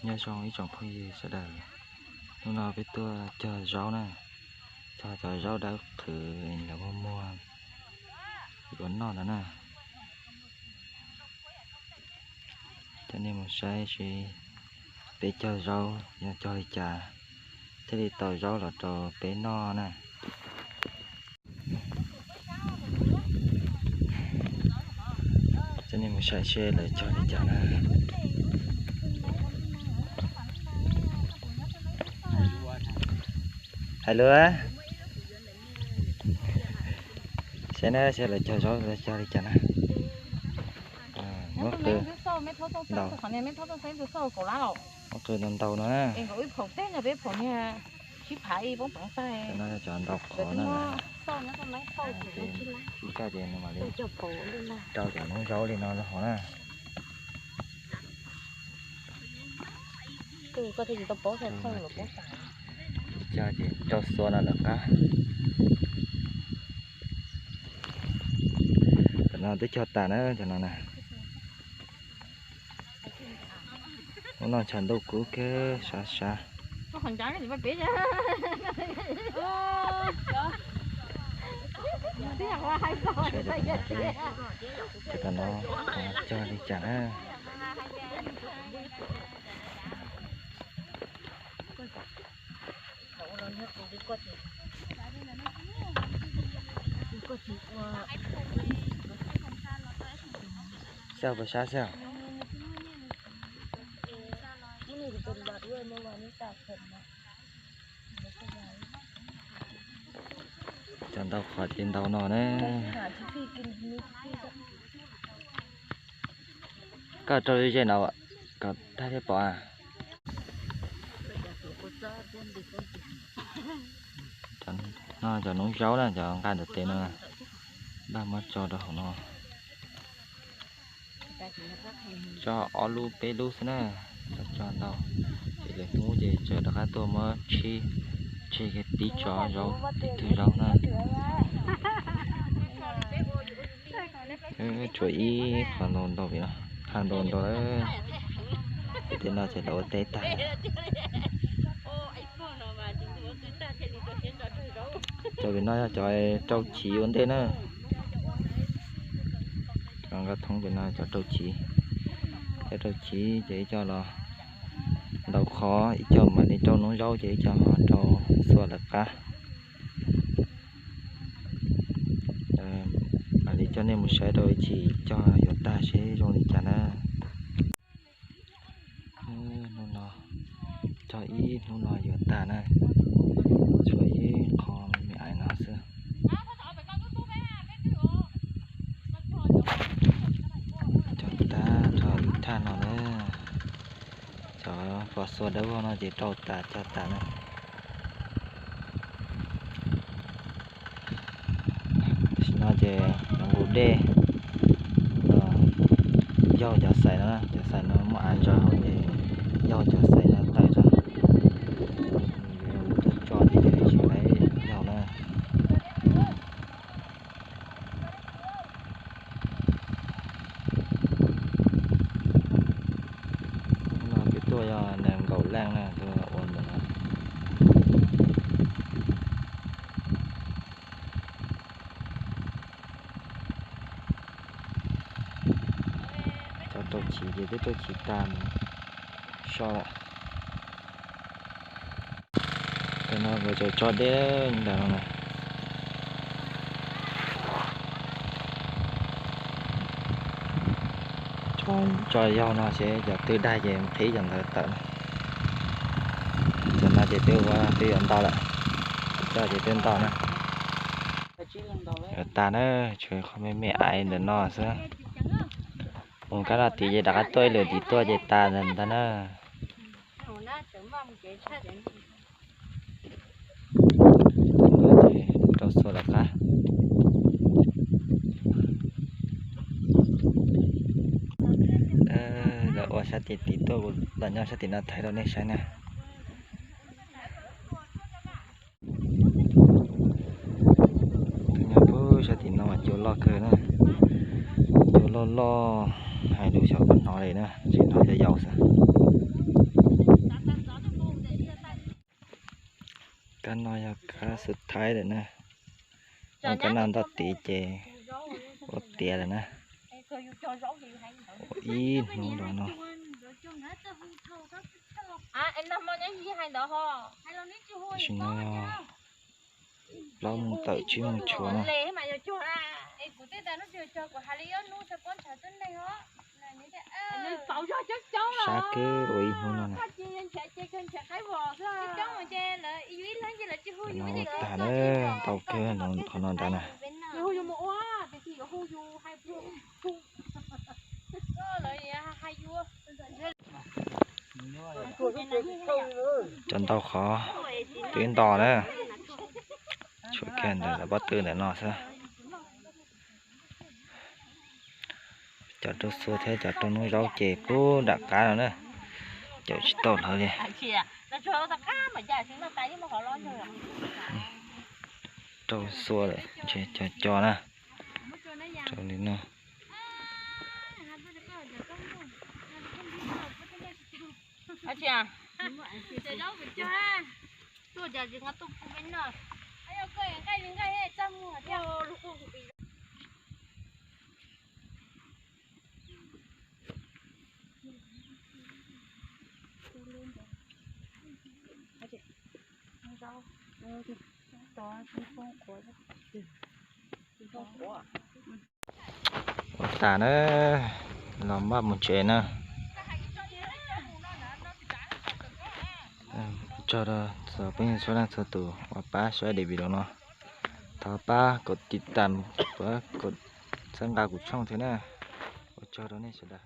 Nyob zoo ib tsoom phooj ywg sawv daws, hnub no peb tuaj cog zaub na, cog cov zaub dawb qhwv lawv muag muag yuav noj ntawd na. Coj nej mus saib seb peb cog zaub yog cog li cas thiaj li tau zaub los rau peb noj na. Coj nej mus saib seb lawv cog li cas na. Hais lus, saib na, saib lawv cog zaub lawv cog li cas na. Muab qw ntau, muab qw ntau ntau no na. No yog cov ntau qhov na. Ib co ces nws mam li rau cov noob zaub li no rau hauv na. Ib co ces rau xua no lawm qab. Cov no twb cog tas na, cov no na. Hnub no tshav ntuj kub kawg sav sav. Saib cov no cog li cas na. Xyaw puas sab xyaw. Cov ntau qhov ces ntau no na. Koj rau ze no kom tag thiaj pom a. No cov noob zaub na, cov nqa ntawm tes no, npaj muab tso rau hauv no. Tso ob lub peb lub xwb na, tso ntau, ces lwm hnub ces tseem rov qab tuaj muab tsib, tseg kiag tib tsob zaub, tib tug zaub na. Tshuav ib qho ntau ntau pem no, qhov ntau ntau lawm. Tej no ces lawv ua teb tag lawm. Cov pem no yog cov rau chiv ua ntej na. Cov nqa thoob pem no cov rau chiv, cov rau chiv ces ib co los ntau qhov, ib co mam li rau noob zaub ces ib co ho rau xua lawv qab. Mam li coj nej mus saib rau ib chim cog yuav tag seb zoo li cas na. Hnub no, cog ib hnub no yuav tag na, tshuav ib qho me me aiv no xwb. Cog tag rau ib thaj no na. Cov pos xua dawb vog no ces rau tas cog tas na. Tam sim no ces nqus dej los yaug cov xais no, cov xais no muaj av ntsaws hauv ces yaug cov xais no tawm rau. Yus yog tus tso ces yus tsis tau yaug na. Hnub no peb tuaj yog nees nkaum leej na, tuaj ua ntawm no. Cov rau chiv ces twb rau chiv tag mus so lawm. Tam no nkawd tseem tso dej ntawm no na. Tso yaug no ces cov twb daig ces qhib cov ntawd tawm na. Tam no ces twb ua twb yuav ntau lawm, coj ces twb ntau na. Yuav tag na, tshuav qhov me me aiv ntawm no xwb. Mus kab no tid ces rov qab tuaj ib lwm tim tuaj ces tas ntawd ntag na. Rau xua lawv qab. Lawv ua sab tim tid tuaj, kuv los nyob sab tim no thaij rau nej saib na. Tus nyob pem sab tim no mas cua loj kawg na, cua loj loj, hais lus xyov puas hnov li na, tsis hnov, yau yau xwb. No yog kab xub thaib lawm na. Ua kab noj ntoj tid ces ua tiav lawm na. Ua ib hnub nrad no. Tam sim no plaub moos tawm tsib moos tshuav na. Sab kawg ua ib hnub no na. No ua tag na, ntau kawg qhov no ntag na. Cov ntau qhov twb nto na. Tshuav kiag ntawm lawv pob tw ntawm no xwb. Cov rau xua thiab cov rau nub zaub ces pub nram qab no na. Caum tsis tau lawv li. Rau xua lawm ntshe co co na. Rau li no. Ua tas na, los npaj mus tsev na. Ua tsaug rau txhua phooj ywg txhua leej txhua tus uas pab saib daim video no. Thov pab kom tiv tam, pab kom txhawb nqa kuv tshooj thiab na. Ua tsaug rau nej sawv daws.